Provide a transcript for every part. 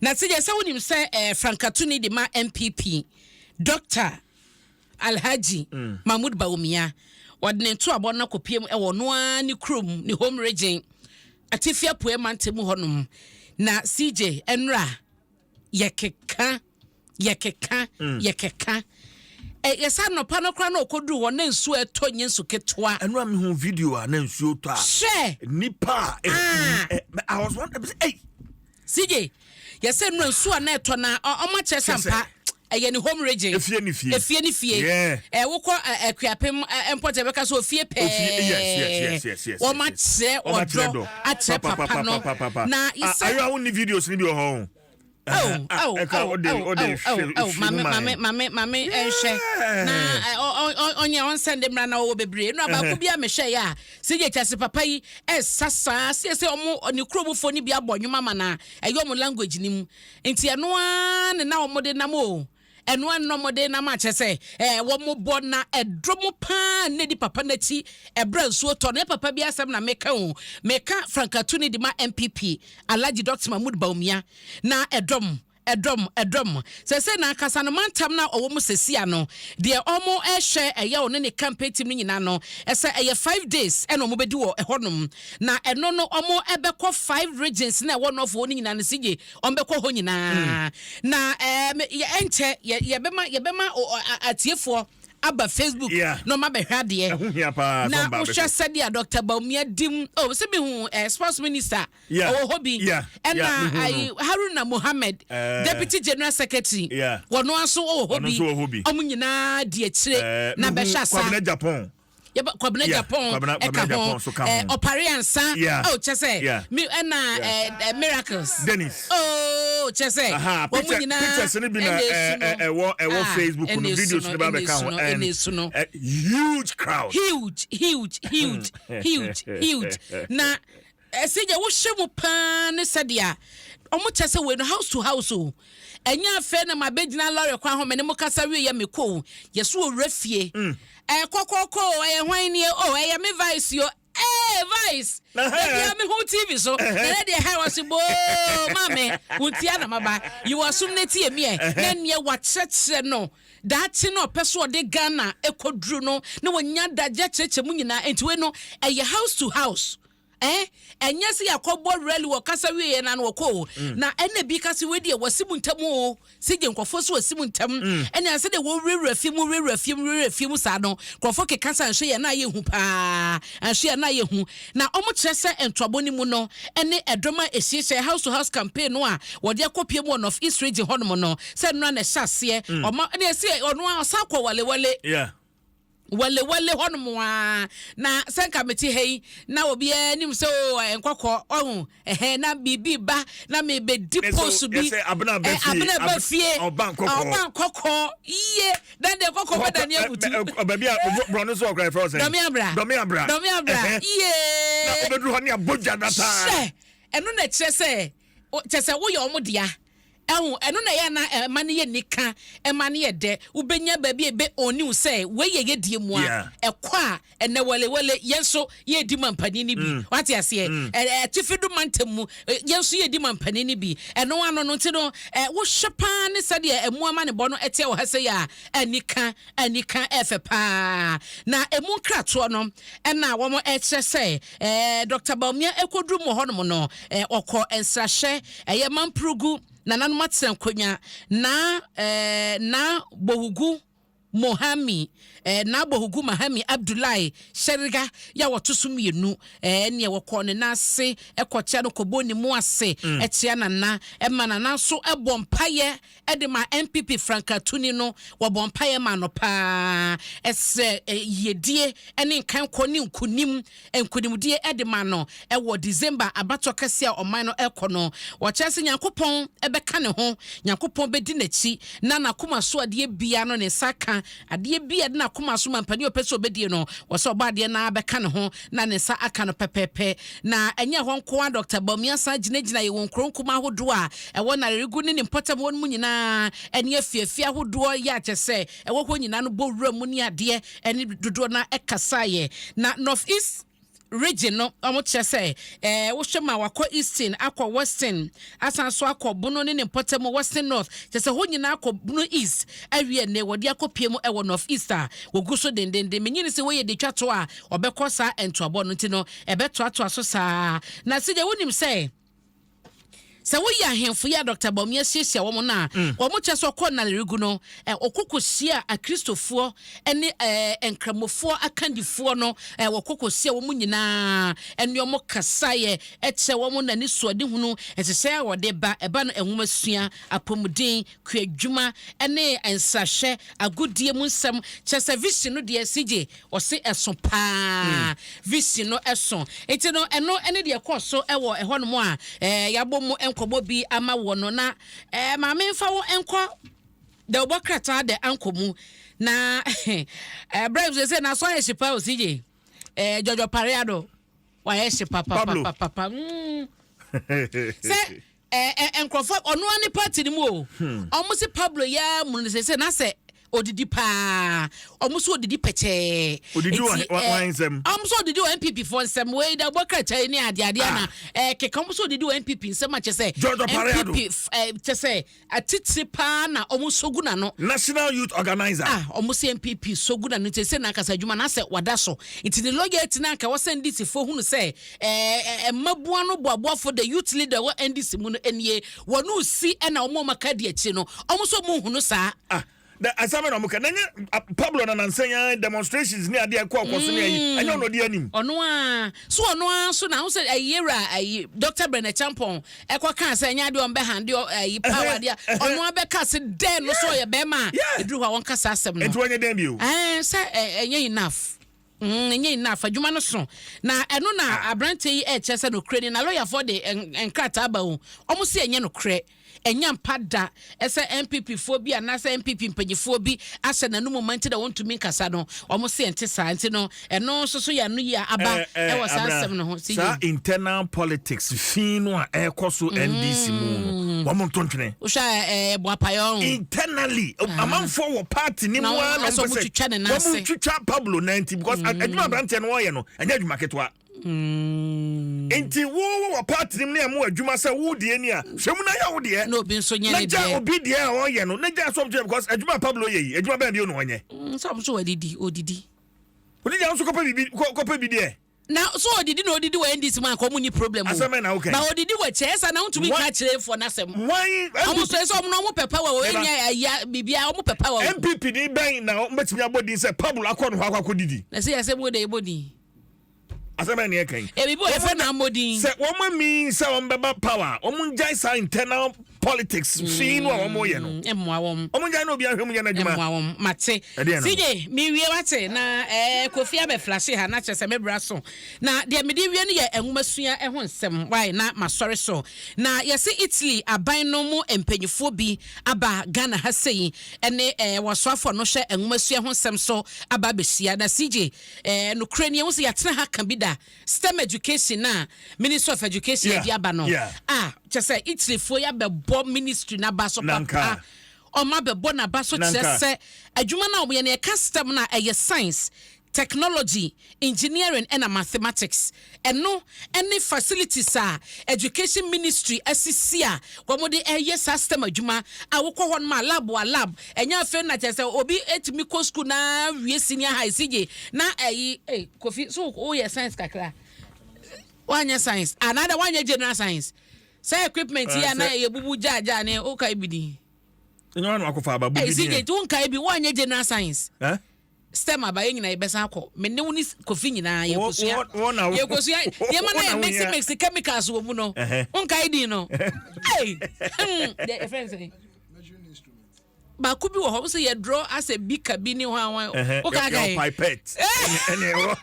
Na sɛ deɛ sɛ wonim sɛ frankatuni de ma NPP, Dr Alhaji Mahmood Bawumia, wɔde ne ntoabɔ no akɔpiem ɛwɔ ɔno ara ne kurom, ne home region, Atifi Apueɛ mantam mu hɔnom. Na CJ, ɛnora yɛkeka yɛkeka yɛkeka yɛsɛ anɔpa no koraa na ɔkɔduru hɔ na nsuo ɛtɔ, nyɛ nsu ketewa. Ɛno a mehu video a na nsuo tɔ a hwɛ nipa a Ah. I was wondering, hey. CJ, yɛsɛ nnura nsuo a na ɛtɔ na ɔma kyerɛ sɛ Kyerɛ sɛ ampa ɛyɛ ne home region. Efie ne fie. Efie ne fie. Wokɔ Akuapem mpɔtɛ bɛka so ofie pɛɛ. Ofie, yes. Wɔn akyerɛ Ɔmo akyerɛ ɔdɔ dɔ. akyerɛ papa no na Ah, yɛsɛ ayo a wonni videos ni bi wɔ hɔ o. Oh, oh, ɛka oh, ɔde oh, ɔde oh, hwɛ oh, oh, hwɛ maame mu maame man. maame maame ɛnhwɛ na ɔnyɛ ɔnsɛn de mmra na ɔwɔ bebree no baako bi a mehwɛ yɛ a sɛ kyɛ sɛ papa yi ɛsa saa sɛ ɔmo ne kuromfoɔ no bi abɔ nnwom ama na ɛyɛ ɔmo language ni mu, nti ɛno ara ne na ɔmo de nam o, ɛno ara ne na ɔmo de nam akyɛ sɛ wɔn bɔ na ɛdɔ mo paa ne di papa n'akyi. Ɛbrɛ nsuo tɔ no, papa bi asɛm na meka o, meka frankatuni de ma NPP, Alhaji Dr Mahmood Bawumia, na ɛdɔm ɛdɔm ɛdɔm sɛ na ankasa no mantam no a ɔwɔ mu sɛsia no deɛ, ɔmo ɛhwɛ ɛyɛ ɔne ne campaign team no nyinaa no, ɛsɛ ɛyɛ 5 days ɛna ɔmo bɛdi wɔ ɛhɔnom, na ɛno no ɔmo ɛbɛkɔ five regions na ɛwɔ nɔfo no nyinaa no sigye, ɔmo bɛkɔ hɔ nyinaa na yɛ ɛnkyɛ yɛ yɛbɛma atiefoɔ aba Facebook na ɔmo abɛhwɛ adeɛ. Ɛho hia paa sɛ Na ɔmo ba wohwɛ abɛhwɛ. Sɛdeɛ Dr Bawumia dim oh, sɛ mehu sports minister ɔwɔ hɔ bi Yeah, ɛna mehu no. ayi Haruna Mohammed, deputy general secretary, wɔno nso wɔ hɔ Ɔno bi. nso wɔ hɔ bi. Ɔmo nyinaa di akyire na mehu bɛhyɛ asa. Kwabena Japan. Yɛbɛ Kwabena Japan Kwabena ɛka Japan ho. nso ka ho. Ɔpare Ansa. Oh, kyɛ sɛ mi ɛna Miracles Dennis. Oh, kyɛ sɛ Aha, wɔn nyinaa pictures no bi na ɛna esu no. ɛwɔ Ah, Facebook no ɛna esu videos no, no ba ɛna bɛka esu ho no, and ɛna esu no. Huge crowd. Huge, huge, huge, huge, huge. Na ɛsɛ gya wohyɛ mu paa ne sɛdeɛ ɔmo kyɛ sɛ wei no house to house o, ɛnyɛ afei na ma bɛgyina lɔre kwan ho mɛ ne mo kasa wie yɛ mekɔ o, yɛso owura fie kɔkɔkɔ o, ɛyɛ hwan nie o? Ɛyɛ me vice o, vice ebi a me ho TV so na ne deɛ ha wɔ so boo maame wuntia na maba yiwɔ som ne tie mi ɛ na neɛ wakyerɛkyerɛ no daakye na ɔpɛ so ɔde Ghana ɛkɔduru no na wɔnya dagye kyerɛkyerɛ mu nyinaa. Nti wei no ɛyɛ house to house, ɛnyɛ sɛ yɛakɔbɔ rally wɔ kasa wieɛ na no wɔkɔ o. Na ɛna bi ka sɛ wei deɛ wɔsi mu ntam o, sɛ gye nkurɔfoɔ so wɔsi mu ntam, ɛne sɛ deɛ wɔwurawura fi mu wurawura fi mu wurawura fi mu saa no, nkurɔfoɔ keka sɛ nhwɛ yɛn na ayɛ hu paa, nhwɛ yɛn na ayɛ hu. Na ɔmo kyerɛ sɛ ntoabɔ no mu no ɛne ɛdɔm a ɛhyehyɛ house to house campaign no a wɔde akɔpie mu wɔ North East Region hɔnom no, sɛ nnora na ɛhyɛ aseɛ ɔma ɛne ɛsɛ ɔno a ɔsan kɔ Walewale. Walewale hɔnom a na sɛ nka mete ha yi na obiara anim sɛ o nkɔkɔ ɔho ɛhɛn na biribi ba na mebɛdi post bi. Yɛsɛ abena ba fie, abena ba fie. Ɔba nkɔkɔ. Ɔba nkɔkɔ yie na deɛ nkɔkɔ bɛda ne abutu. Baabi a borɔno so ɔkora ɛfrɛ sɛ Dɔme Abra. Dɔme Abra. Dɔme Abra. Yie. Na wobɛduru hɔ ne abɔgya dataa. Hyɛ ɛno na kyerɛ sɛ kyerɛ sɛ woyɛ ɔmo dea ɛho, ɛno na ɛyɛ na ɛma no yɛ nika, ɛma no yɛ dɛ, wobɛnya baabi a ebe oniw sɛ wei yɛ yɛdie mu a ɛkɔ a ɛnɛ walewale yɛn nso yɛdi ma mpanin no bi, wate aseɛ? Atifi do mantam mu yɛn nso yɛdi ma mpanin no bi. Ɛno ano no nti no wohyɛ paa ne sɛdeɛ ɛmu ama ne bɔ no ɛteɛ wɔ ha sɛ yɛ a anika anika ɛfɛ paa. Na emu nkratoɔ no ɛna wɔn ɛkyerɛ sɛ Dr Bawumia ɛkɔduru mu wɔ hɔnom no, ɔkɔ nsrahyɛ ɛyɛ Mampurugu nananom atena nkonnwa na na Bohugu Mohami na Bohugu Mahami Abdullahi Hyɛrega yɛ a wɔto so mmienu neɛ wɔkɔ ne nan ase ɛkɔkyea no kɔbɔ ne mu ase ɛkyea nana, ɛma nana nso ɛbɔ mpayɛ ɛde ma NPP frankatuni no. Wɔbɔ mpayɛ ma no paa, ɛsɛ yiedie ɛne nkankɔ ne nkunim nkunimdie ɛde ma no ɛwɔ December abatɔ kɛseɛ a ɔman no ɛkɔ no. Wɔkyerɛ sɛ Nyankopɔn ɛbɛka ne ho, Nyankopɔn bɛdi n'akyi na n'akoma so adeɛ bia no ne nsa ka adeɛ bi a ɛde n'akoma so ma mpanin a ɔpɛ sɛ ɔbɛdie no, wɔsɛ ɔbɔ adeɛ na bɛka ne ho na ne nsa aka no pɛpɛɛpɛ. Na ɛnyɛ hɔ nko a, Dr Bawumia san gyinagyina yɛ wɔ nkuro nkuma ahodoɔ a ɛwɔ Narerigu ne ne mpɔtam hɔ no mu nyinaa ɛne afiafi ahodoɔ yɛ akyɛ sɛ ɛwɔ hɔ nyinaa no bɔ wura mu ne adeɛ ɛne dodoɔ no ɛkasaeɛ. Na North East Region no, wɔkyerɛ sɛ ɛɛ wohwɛ ma wakɔ Eastern, akɔ Western, asan so akɔ Bono ne ne mpɔtam, Western North, kyerɛ sɛ hɔ nyinaa akɔ Bono East awie nnɛ wɔde akɔpie mu wɔ North East a wɔgu so dendenden. Menye no sɛ wei yɛ de twa to a ɔbɛkɔ saa ntoabɔ no nti no ɛbɛtoatoa so saa. Na sɛdeɛ wonim sɛ sɛ woyɛ ahemfo yi a Dr. Bawumia hyiahyia wɔn no a, wɔn kyɛ sɛ ɔkɔ Nalerigu no, ɔkɔ kɔhyia Akristofoɔ ne Nkramofoɔ akandifoɔ no, wɔkɔ kɔhyia wɔn nyinaa ne wɔn kasaeɛ, kyerɛ wɔn n'anisoadehunu, nhyehyɛeɛ a wɔde ba, ɛba no nwomasua, apɔmuden, kuadwuma ne nsrahwɛ, agodie mu nsɛm, kyerɛ sɛ vision no deɛ CJ Ɔse ɛso paa, vision no ɛso. Nti no ɛno ɛne deɛ ɛkɔɔ so ɛwɔ ɛhɔ nom a ɛɛ yabɔ mu nkɔmɔ bi ama wɔ no. Na ɛɛ maame nfa wo nkɔ dawubɔ krataa dɛ ankɔ mu. Na ɛɛ brɛ sɛ na so ayɛ hye paa o CJ. Ɛɛ Jɔjɔ Pareado wayɛ hye papapapapa. Mm. Sɛ ɛɛ ɛ nkurɔfoɔ ɔno ara ne party no mu o. Ɔmo se Pablo yɛ mu no sɛ sɛ na sɛ odidi paa. Ɔmo so odidi pɛkyɛɛ. Odidi wɔ wɔn nsɛm. Ɔmo so odidi wɔ NPP foɔ nsɛm. Wei da bɔ krataa yi ne adeade ana ɛɛ keka ɔmo so odidi wɔ NPP nsɛm akyɛ sɛ NPP ɛɛ kyɛ sɛ Atitire paa na ɔmo sɔ gu n'ano. National Youth Organiser. A ɔmo se NPP sɔ gu n'ano nti sɛ n'ankasa adwuma no asɛ wada so nti ne loyalty no anka ɛwɔ sɛ NDC foɔ hunu sɛ ɛɛ mmabua no boaboafo the youth leader ɛwɔ NDC mu no nie wɔn resi ɛna ɔmo a ɔmo aka di akyire no ɔmo nso ɔmo nhunu saa. Ah na asɛm bɛ na ɔmo ka na nyɛ Pablo na nansa yi ara demonstrations ne adeɛ ɛkɔ ɔkɔ so ne ayi mm. ɛnyɛ ɔno ɔdi anim. Ɔno ara so ɔno ara so na ahun sɛ ɛyi ewura ɛyi Dr. Bernard Champon ɛkɔ kaa sɛ ɛnyɛ adeɛ ɔmo bɛ hande ɛyi power adeɛ ɔno ara bɛ kaa sɛ dɛn no so ɔyɛ bɛrima a eduru hɔ a wɔn kasa asɛm no. Nti wɔnyɛ dɛn bio. Ɛɛ sɛ ɛnyɛ enough. Mm, ɛnyɛ enough adwuma no so na ɛno na ah. aberanteɛ yi ɛkyɛ sɛ nokorɛ ni na lɔyafoɔ de nkrataa ba o ɔmo si ɛnyɛ nokorɛ ɛnyɛ mpa da ɛsɛ NPP foɔ bi anaasɛ NPP mpanyinfoɔ bi ahyɛ n'anum ma nti na wɔntumi nkasa no wɔn se ɛnte saa nti no ɛno nso so yɛ ano yi a aba ɛwɔ saa asɛm no ho. Saa internal politics fi no a ɛrekɔ so NDC mu no wɔn nto ntwene. Wohwɛ a ɛɛ boapayɔ ho. Internally amanfoɔ wɔ party ne mu ara na wɔn pɛ sɛ wɔn twitwa Pablo nan ti because adwuma aberanteɛ no wɔyɛ no ɛnyɛ adwuma ketewa. Nti wo wɔ party no mu ne ɛmo adwuma sɛ wo deɛ ni a hwɛ mu na yɛ wo deɛ. Na obi nso nyɛ ne deɛ. Na gya obi deɛ a ɔyɛ no na gya sɔm kyerɛ because adwuma Pablo yɛ yi adwuma bɛn bio na ɔnyɛ. Sɛ ɔmo nso wadidi odidi. Odidi a nso kɔpɛ bibi kɔpɛ bi deɛ. Na so odidi na odidi wɔ NDC mu anka ɔmo ni problem o. Asɛm bɛn na woka yi? Ba odidi wɔ kyɛ ɛsa na wontumi nka akyerɛ foɔ n'asɛm. Wan Ɔmo so ɛsɛ ɔmo na ɔmo pɛ power o ɛnyɛ ɛya bibia ɔmo pɛ power o. NPP ni bɛn na ɔmo bɛtumi abɔ din sɛ Pablo akɔ ne hɔ akɔ akɔdidi? Na sɛ yɛsɛ mu de yɛbɔ din. Asɛm bɛn na yɛka yi? Ebi wɔ yɛfrɛ no amodin. Sɛ wɔn ami sɛ wɔn bɛba power, wɔn ngyae saa internal politics fi no a wɔn yɛ no. Mmoa wɔn. Wɔn ngyae na obi ahwɛ mu nyɛ n'adwuma. Mmoa wɔn. Mate. Ɛdeɛ no. CJ, mewie wate na ɛɛ eh, Kofi abɛ flashe ha na kyerɛ sɛ me bra so. Na deɛ mede wie no yɛ nwomasua ho nsɛm. Why na masɔre so. Na yɛse Italy aban no mu mpanyinfoɔ bi aba Ghana ha sei ɛne ɛɛ eh, wɔsoafoɔ no hwɛ nwomasua ho nsɛm so aba abɛhyia. Na CJ, Eh, nokorɛ ni, ɛho sɛ yɛatena ha ka bi da, STEM education a Ministry of Education adi aba no, a kyɛ sɛ Italyfoɔ yi abɛbɔ ministry no aba so papa, ɔma abɛbɔ n'aba so kyerɛ sɛ adwuma no a wɔyɛ no, yɛka STEM no a, ɛyɛ science, technology, engineering ɛna mathematics. Ɛno ne facilities a Education Ministry asisi a wɔde reyɛ saa STEM adwuma a wokɔ hɔ nom a lab a lab ɛnyɛ afei na kyerɛ sɛ obi tumi kɔ school na wie senior high sigye na ɛyi eh Kofi so woyɛ science kakra woanyɛ science anaadɛ woanyɛ general science sɛ equipment yi a na yɛbubu gyaagyaa ne wokae bi din ɛnyɛ wɔn na wakɔfa aba bubi din sigye wonkae bi woanyɛ general science eh? STEM aba yɛn nyinaa yɛbɛsan akɔ me ne wo ne Kofi nyinaa yɛkosua yɛkosua nneɛma na yɛ mix mix chemicals wɔ mu no nkae din no ei hmm deɛ yɛfrɛ no sɛn baako bi wɔ hɔ sɛ yɛ draw asɛ bika bi ne hwan hwan woka kae pipette ɛne ɛwɔ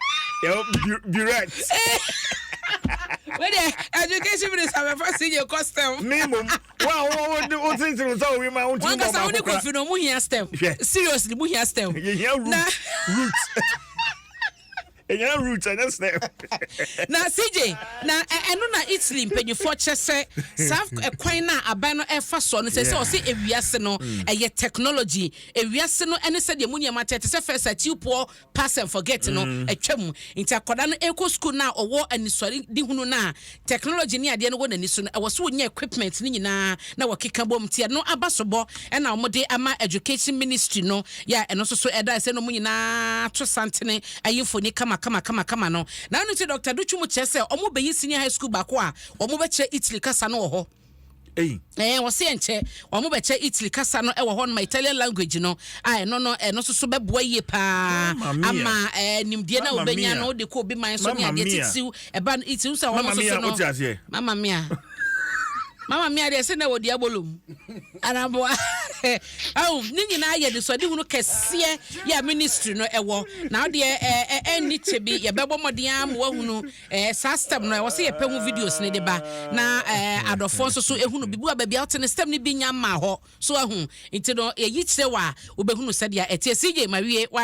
ɛwɔ burette wei deɛ education minister bɛfa si yɛ kɔ STEM ne mmom Wo a wo wo wo tenten nsa wɔ wiem a wontumi bɔ Wankasa wo ne baako kora. Kofi no mo hia stem. Hwɛ. Seriously mo hia stem. Yɛhia root. Na Root. Ɛnyɛ root, ɛnyɛ stem. Na CJ, na ɛno na Italy mpanyinfoɔ kyɛ sɛ saa ɛkwan no a aban no ɛfa soɔ no sɛ ɔsɛ ewiase no ɛyɛ technology, ewiase no ɛne sɛdeɛ mu nneɛma tɛ te sɛ first atiwpoɔ pass and forget no atwa mu. Nti akwadaa no ɛkɔ school no a ɔwɔ anisɔre di hunu no a technology ne adeɛ no wɔ n'ani so no, ɛwɔ so wɔnya equipment no nyinaa na wɔkeka bom. Nti ɛno aba so bɔ ɛna wɔde ama Education Ministry no yɛ a ɛno nso so ɛda sɛ no mu nyinaa to santene ayi mfoni kama kama kama kama no. Na ɛno nti Dr Adutwum kyerɛ sɛ ɔmo bɛyi senior high school baako a ɔmo bɛkyerɛ Italy kasa no wɔ hɔ. Ei. Wɔsi nkyɛ wɔn bɛkyɛ Italy kasa no ɛwɔ hɔ nom, Italian language no a ɛno no ɛno nso so bɛboa yie paa. Mamma mia. Ama nimdeɛ na Mamma obɛnya mia. no wode kɔ obi man so ne Mamma adeɛ mia. titiriw ɛba no Italy sɛ wɔn Mamma nso mia, so no. Wote aseɛ? Mama mia, mama mia deɛ sɛ na wɔ diabolo mu anaboa awo ne nyinaa yɛ nisɔde hunu kɛseɛ yɛ a ministry no ɛwɔ na wodeɛ ɛnni kyɛ bi yɛbɛbɔ mmɔden ama wahunu saa step no. Ɛwɔ sɛ yɛpɛ ho videos ne de ba na adɔfoɔ nso so ehunu bibi wɔ baabi a wote ne step no bi nya mma hɔ so ahu. Nti no yɛyi kyerɛ wɔ a wobɛhunu sɛdeɛ ɛteɛ. CJ, ma wie wa.